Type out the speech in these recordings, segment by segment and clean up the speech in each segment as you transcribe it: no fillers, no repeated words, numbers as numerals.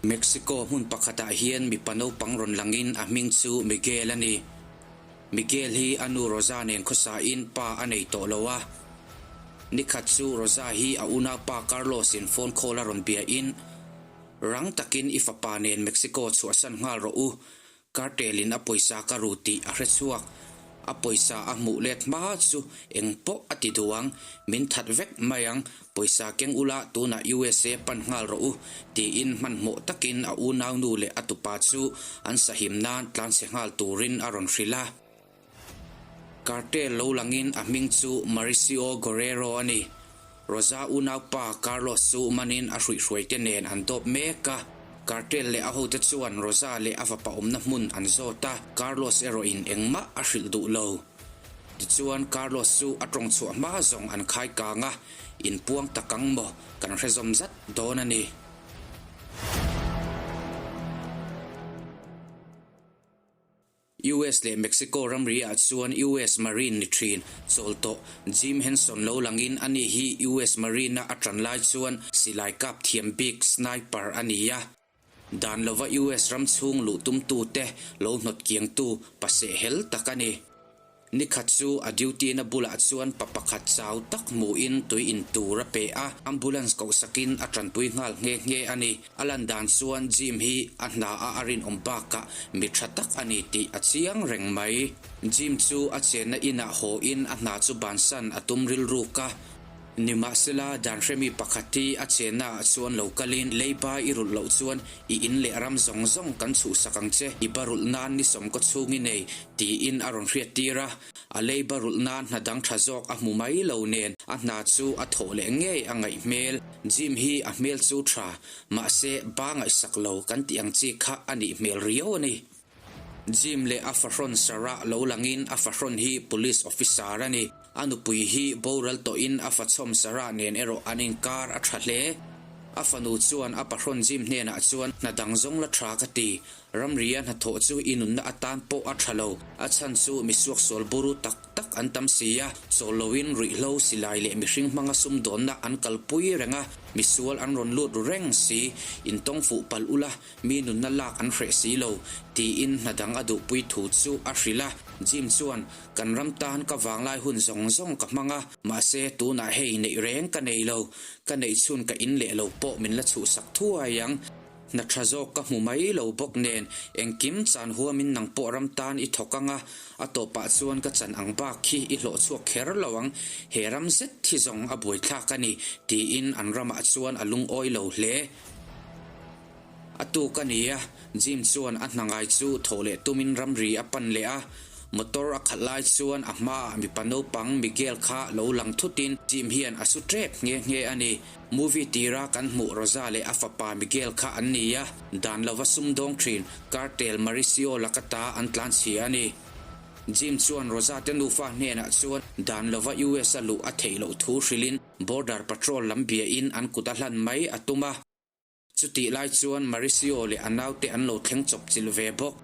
Mexico hmun pakhatah hian mipa naupang rawn langin a hming chu Miguel a ni. Miguel hi a nu Rosa nen khawsain pa a nei tawh lo a. Nikhat chu Rosa hi a unaupa Carlos-in phone call a rawn biain, Rang takin i fapa nen Mexico chhuahsan nghal rawh u, Cartel-in a pawisa ka ru tih a hre chhuak. A pawisa a hmuh let hma chu eng pawh a ti duh ang, min that vek mai ang, pawisa keng ula tunah USA pan nghal rawh u, tiin hmanhmawh takin a unaunu leh a tupa chu an sahim nan tlanchhe nghal turin a rawn hrilh a. Cartel lo langin a hming chu Mauricio Guerrero a ni. Rosa unaupa Carlos chu manin a hruihhruaite nen an dawp mek a. Cartel leh a hote chuan Rosa leh a fapa awmna hmun an zawt a, Carlos erawhin engmah a hrilh duh lo. Tichuan Carlos chu a tawng chhuah hma zawng an khai kang a, inpuang tak ang maw kan hre zawm zat dawn a ni. US leh Mexico ramri ah chuan US Marine ni thin chawl tawh Jim Henson lo langin ani hi US Marine a a tan lai chuan silai kap thiam bik sniper a ni a. Dan lova US ram chhung luh tumtute lo hnawt kiangtu paseh hel tak a ni. Nikhat chu a duty na bulah chuan pa pakhat chau tak hmuhin tui in tur a pe a, ambulance kohsakin a tanpui nghal nghe nghe a ni. A lan dan chuan Jim hi a hna a a rinawm bakah mi tha tak a ni tih a chiang reng mai. Jim chu a chenna inah haw in a hna chu bansan a tum rilruk a. Nimahsela, dan hremi pakhat hi a chenna ah chuan lo kalin leiba i rulh loh chuan i in leh ram zawng zawng kan chhuhsak ang che, i ba rulh nan ni sawm kaw chhung i nei, tiin a rawn hriattir a. A leiba rulh nan hna dang tha zawk a hmu mai lo nen a hna chu a thawh leh ngei a ngaih hmel. Jim hi a hmel chu tha, mahse ba ngaihsak lo kan tih ang chi kha a nih hmel riau a ni. Jim leh a fahrawn Sarah lo langin a fahrawn hi police officer a ni. A nupui hi boral tawhin a fachhawm Sarah nen erawh an inkar a tha hle. A fanu chuan a pahrawn Jim hnenah chuan hna dang zawng la tha ka ti. Ramria hnathawh chu i nunna atan pawh a tha lo. A chhan chu misuaksual buru tak tak an tam si a, chawl loin ruihhlo silai leh mihring hmanga sumdawnna an kalpui reng a, misual an rawn lut ru reng si. Intawng fuh palh ula, Mi nunna lak an hreh si lo, tiin hna dang a duhpui thu chu a hrilh a. Jim chuan, Kan ram tan ka vanglai hun zawng zawng ka hmang a, mahse tunah hei neih reng ka nei lo. Ka neih chhun ka in leh lo pawh min la chhuhsak thuai ang. Hna tha zawk ka hmu mai lo bawk nen, engkim chan huamin nang pawh ram tan i thawk ang a, a tawpah chuan ka chan ang bak khi i hlawh chhuak kher lo ang. He ram zet hi zawng a buaithlak a ni, tiin an ramah chuan a lungawi lo hle. A tuk a ni a, Jim chuan a hna ngai chu thawh leh tumin ramri a pan leh a. Motor a khalh lai chuan a hmaah mipa naupang Miguel kha lo lang thutin Jim hian a su tep nghe nghe a ni. Movie tira kan hmuh Rosa leh a fapa Miguel kha an ni a, dan lova sumdawng thin Cartel Mauricio Lacata an tlanchhia a ni. Jim chuan Rosa te nufa hnenah chuan dan lova US a luh a theih loh thu hrilhin Border Patrol lam biain an kut a hlan mai a tum a. Chutih lai chuan Mauricio leh a naute an lo thleng chawp chilh ve bawk.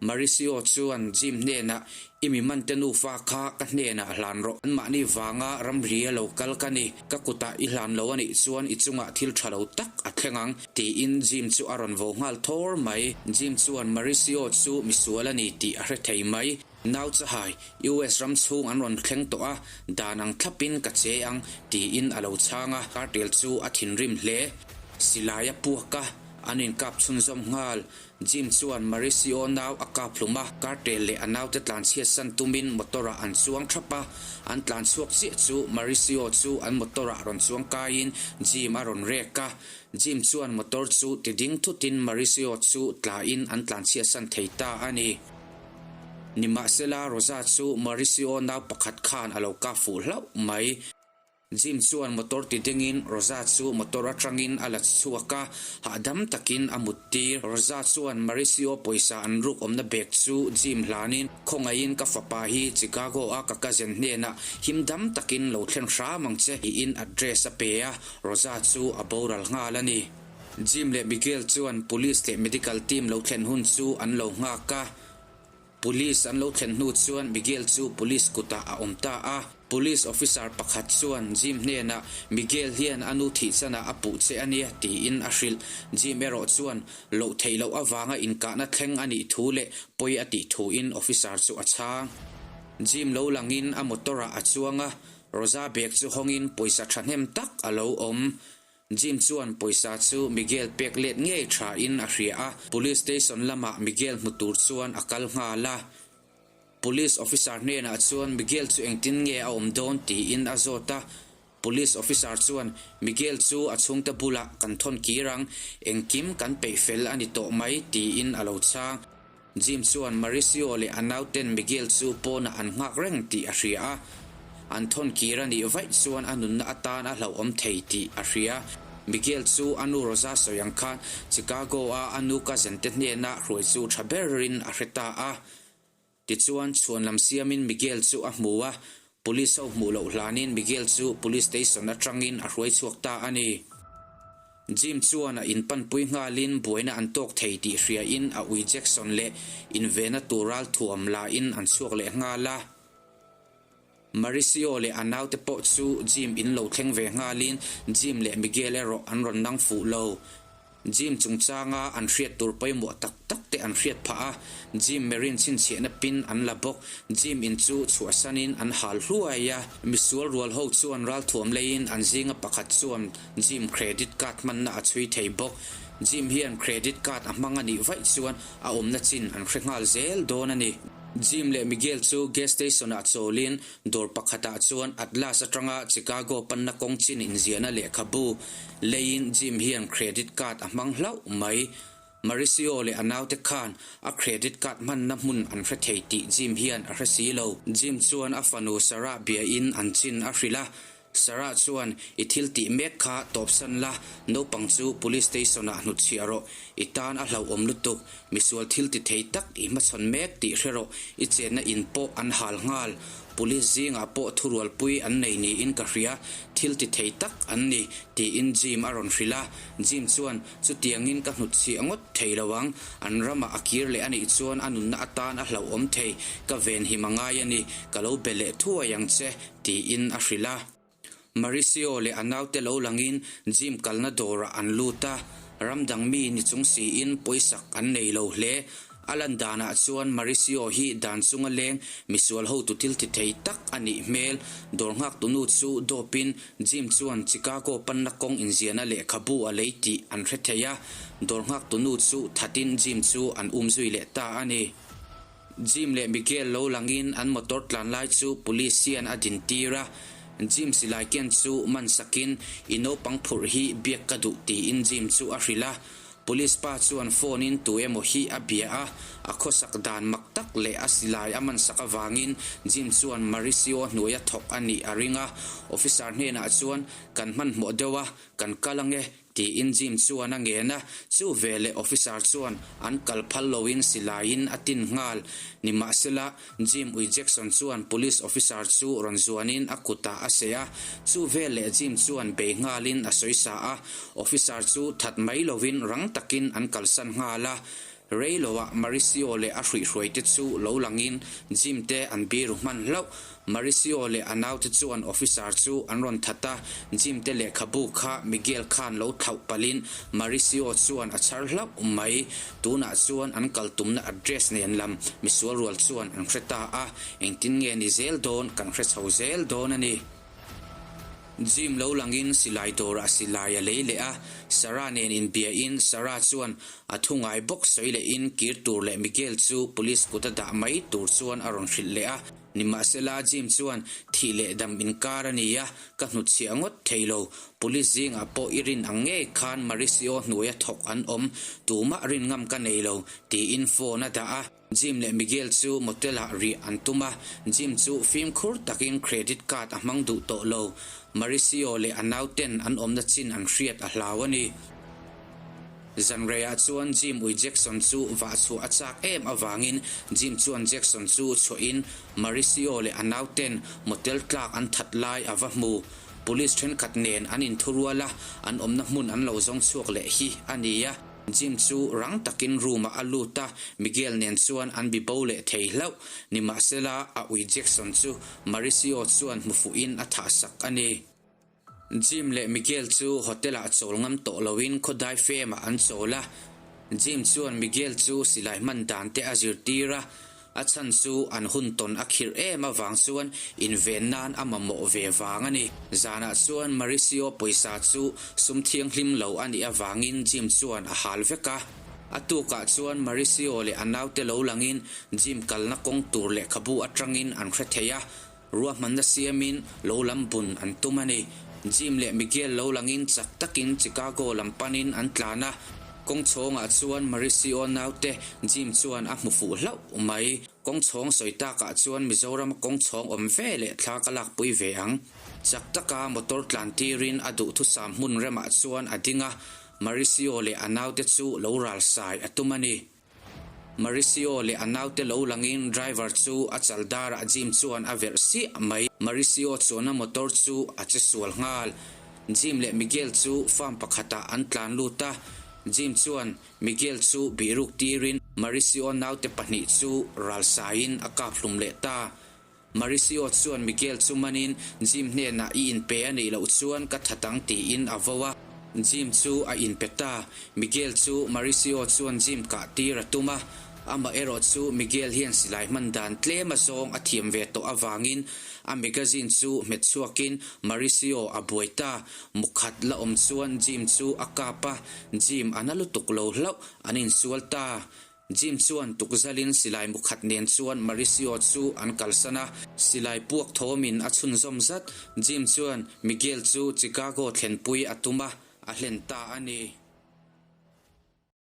Mauricio chuan Jim hnenah, I mi mante nufa kha ka hnenah hlan rawh. Anmahni vanga ramri a lo kal ka ni. Ka kutah i hlan lo a nih chuan i chungah thil tha lo tak a thleng ang, tiin Jim chu a rawn vo nghal thawr mai. Jim chuan Mauricio chu misual a ni tih a hre thei mai. Nau chahai, US ram chhung an rawn thleng tawh a, dan ang thlapin ka che ang, tiin a lo chhang a, Cartel chu a thinrim hle. Silai a puak a, an inkap chhunzawm nghal. Jim chuan Mauricio nau a kap hlum a, Cartel leh a naute tlanchhiat san tumin motor-ah an chuang thap a, an tlan chhuak chiah chu Mauricio chu an motor-ah rawn chuang kaiin Jim a rawn rek a. Jim chuan motor chu tiding thutin Mauricio chu tlain an tlanchhiat san thei ta a ni. Nimahsela, Rosa chu Mauricio nau pakhat khan a lo kap fuh hlauh mai. Jim chuan motor ti dingin Rosa chu motor atangin a la chhuak a, hahdam takin a mut tir. Rosa chuan Mauricio pawisa an ruk awmna bag chu Jim hlanin, Khawngaihin ka fapa hi Chicago a ka cousin hnenah him dam takin lo thlen hram ang che, tiin address a pe a, Rosa chu a boral nghal a ni. Jim leh Miguel chuan police leh medical team lo thlen hun chu an lo nghak a. Police an lo thlen hnu chuan Miguel chu police kutah a awm ta a. Police officer pakhat chuan Jim hnenah Miguel hian a nu thih chanah a puh che a nia tiin a hrilh. Jim erawh chuan loh theih loh avanga inkahna thleng a nih thu leh pawi a tih thuin officer chu a chhang. Jim lo langin a motor-ah a chuang a, Rosa bag chu hawngin pawisa thahnem tak a lo awm. Jim chuan pawisa chu Miguel pek let ngei tha in a hria a, Police station lamah Miguel hmu tur chuan a kal nghal a. Police officer hnenah chuan Miguel chu engtin nge a awm dawn tiin a zawt a. Police officer chuan Miguel chu a chhungte bulah kan thawn kir ang, engkim kan peih fel a ni tawh mai tiin a lo chhang. Jim chuan Mauricio leh a nauten Miguel chu pawnah an nghak reng tih a hria a, an thawn kir a nih vaih chuan a nunna atan a hlauhawm thei tih a hria. Miguel chu a nu Rosa sawi ang khan Chicago-a a nu cousin te hnena hruai chu tha berin a hre ta a. Tichuan, chhuan lam siamin Miguel chu a hmu a, Police ho hmuh loh hlanin Miguel chu Police Station atangin a hruai chhuak ta a ni. Jim chuan a inpanpui nghalin buaina an tawk thei tih hriain a ui Jackson leh invena tur ralthuam lain an chhuak leh nghal a. Mauricio leh a naute pawh chu Jim in lo thleng ve nghalin Jim leh Miguel erawh an rawn nang fuh lo. Jim chungchanga an hriat tur pawimawh tak tak te an hriat phah a, Jim Marine chhinchhiahna pin an la bawk. Jim in chu chhuahsanin an hal hluai a, misual rual ho chuan ralthuam leiin an zinga pakhat chuan Jim credit card hmanna a chhui thei bawk. Jim hian credit card a hmang a nih vaih chuan a awmna chin an hre nghal zel dawn a ni. Jim leh Miguel chu gas station ah chawlin dawr pakhatah chuan Atlas atanga Chicago panna kawng chin inziahna lehkhabu Leiin Jim hian credit card a hmang hlauh mai. Mauricio leh a naute khan a credit card hmanna hmun an hre thei tih Jim hian a hre si lo. Jim chuan a fanu Sarah biain an chin a hrilh a. Sarah chuan, I thil tih mek kha tawpsan la, naupang chu police station-ah hnutchhiah rawh. I tan a hlauhawm lutuk. Misual thil ti thei tak i hmachhawn mek tih hre rawh. I chenna in pawh an hal nghal. Police zingah pawh thurualpui an nei niin ka hria, thil ti thei tak an ni, tiin Jim a rawn hrilh a. Jim chuan, Chutiangin ka hnutchhiah ngawt thei lo ang, an ramah a kir leh a nih chuan a nunna atan a hlauhawm thei, ka venhim a ngai a ni, ka lo be leh thuai ang che, tiin a hrilh a. Mauricio leh a naute lo langin gym kalna dawrah an lut a, ram dang mi ni chung siin pawisak an nei lo hle. A lan danah chuan Mauricio hi dan chunga leng misual hotu thil ti thei tak a nih hmel. Dawr nghaktunu chu dawpin gym chuan Chicago panna kawng inziahna lehkhabu a lei tih an hre thei a, dawr nghaktunu chu thatin gym chu an umzui leh ta a ni. Jim leh Miguel lo langin an motor tlan lai chu police hian a din tir a, Jim silai ken chu man sakin i naupang phurh hi biak ka duh tiin Jim chu a hrilh a. Police pa chuan phone in tu emaw hi a bia a, a khawsak dan mak tak leh a silai a man sak avangin Jim chuan Mauricio hnuaia thawk a nih a ring a. Officer hnenah chuan kan hmanhmawh deuh a, kan kal ange Tiin Jim chuan a ngen a, chu veleh officer chuan an kal phal loin silaiin a tin nghal. Nimahsela, Jim ui Jackson chuan police officer chu rawn zuanin a kutah a seh a, chu veleh Jim chuan bei nghalin a sawi sa a, officer chu that mai loin rang takin an kalsan nghal a. Rei loah Mauricio leh a hruihhruaite chu lo langin Jim te an biru hman hlauh. Mauricio leh a naute chuan officer chu an rawn that a, Jim te lehkhabu kha Miguel khan lo thlauh palhin Mauricio chuan a chhar hlauh mai. Tunah chuan an kal tumna address nen lam misual rual chuan an hre ta a, engtin nge ni zel dawn kan hre chho zel dawn a ni. Jim lo langin silai dawrah silai a lei leh a, Sarah nen inbiain Sarah chuan a thu ngai bawk sawi lehin kir tur leh Miguel chu police kut a dah mai tur chuan a rawn hrilh leh a. Nimahsela Jim chuan thih leh dam inkar a ni a, ka hnutchhiah ngawt thei lo. Police zingah pawh i rin ang ngei khan Mauricio hnuaia thawk an awm, tumah rin ngam ka nei lo, tiin phone a dah a. Jim leh Miguel chu motel-ah rih an tum a, Jim chu fimkhur takin credit card a hmang duh tawh lo. Mauricio leh a nauten an awmna chin an hriat a hlau a ni. Zanreiah chuan Jim ui Jackson chu vah chhuah a chak em avangin Jim chuan Jackson chu chhuahin Mauricio leh a nauten motel tlak an that lai a va hmu. Police thenkhat nen an inthurual a, an awmna hmun an lo zawng chhuak leh hi a ni a. Jim chu rang takin room ah a lut a, Miguel nen chuan an bi bo leh thei hlauh. Nimahsela, a ui Jackson chu Mauricio chuan hmu fuhin a thah sak a ni. Jim leh Miguel chu hotel ah chawl ngam tawh loin khawdai fem ah an chawl a. Jim chuan Miguel chu silai hman dan te a zirtir a, A chhan chu an hun tawn a khirh em avang chuan inven nan a mamawh ve vang a ni. Zanah chuan Mauricio pawisa chu sum thianghlim lo a nih avangin Jim chuan a hal vek a. A tukah chuan Mauricio leh a naute lo langin Jim kalna kawng tur lehkhabu atangin an hre thei a, ruahmanna siamin lo lam bun an tum a ni. Jim leh Miguel lo langin chak takin Chicago lam panin an tlan a, kawng chhawngah chuan Mauricio naute Jim chuan a hmu fuh hlauh mai. Kawng chhawng sawi takah chuan Mizorama kawng chhawng awm ve leh thla ka lakpui ve ang. Chak taka motor tlan tirin a duhthusam hmun remah chuan a ding a, Mauricio leh a naute chu lo ral sai a tum a ni. Mauricio leh a naute lo langin driver chu a chal darah Jim chuan a verh siah mai. Mauricio chuanna motor chu a che sual nghal. Jim leh Miguel chu farm pakhatah an tlan lut a, Jim chuan Miguel chu bihruk tirin Mauricio naute pahnih chu ralsaiin a kap hlum leh ta. Mauricio chuan Miguel chu manin Jim hnenah i inpe a nih loh chuan ka that ang tiin a vo a. Jim chu a inpe ta. Miguel chu Mauricio chuan Jim kah tir a tum a. Amah erawh chu Miguel hian silai hman dan tlem a zawng a thiam ve tawh avangin a magazine chu hmet chhuakin Mauricio a buai ta. Mukhat la awm chuan Jim chu a kap a, Jim a na lutuk lo hlauh an insual ta. Jim chuan tukzalin silai mukhat nen chuan Mauricio chu an kalsan a, silai puak thawmin a chhunzawm zat. Jim chuan Miguel chu Chicago thlenpui a tum a, a hlen ta a ni.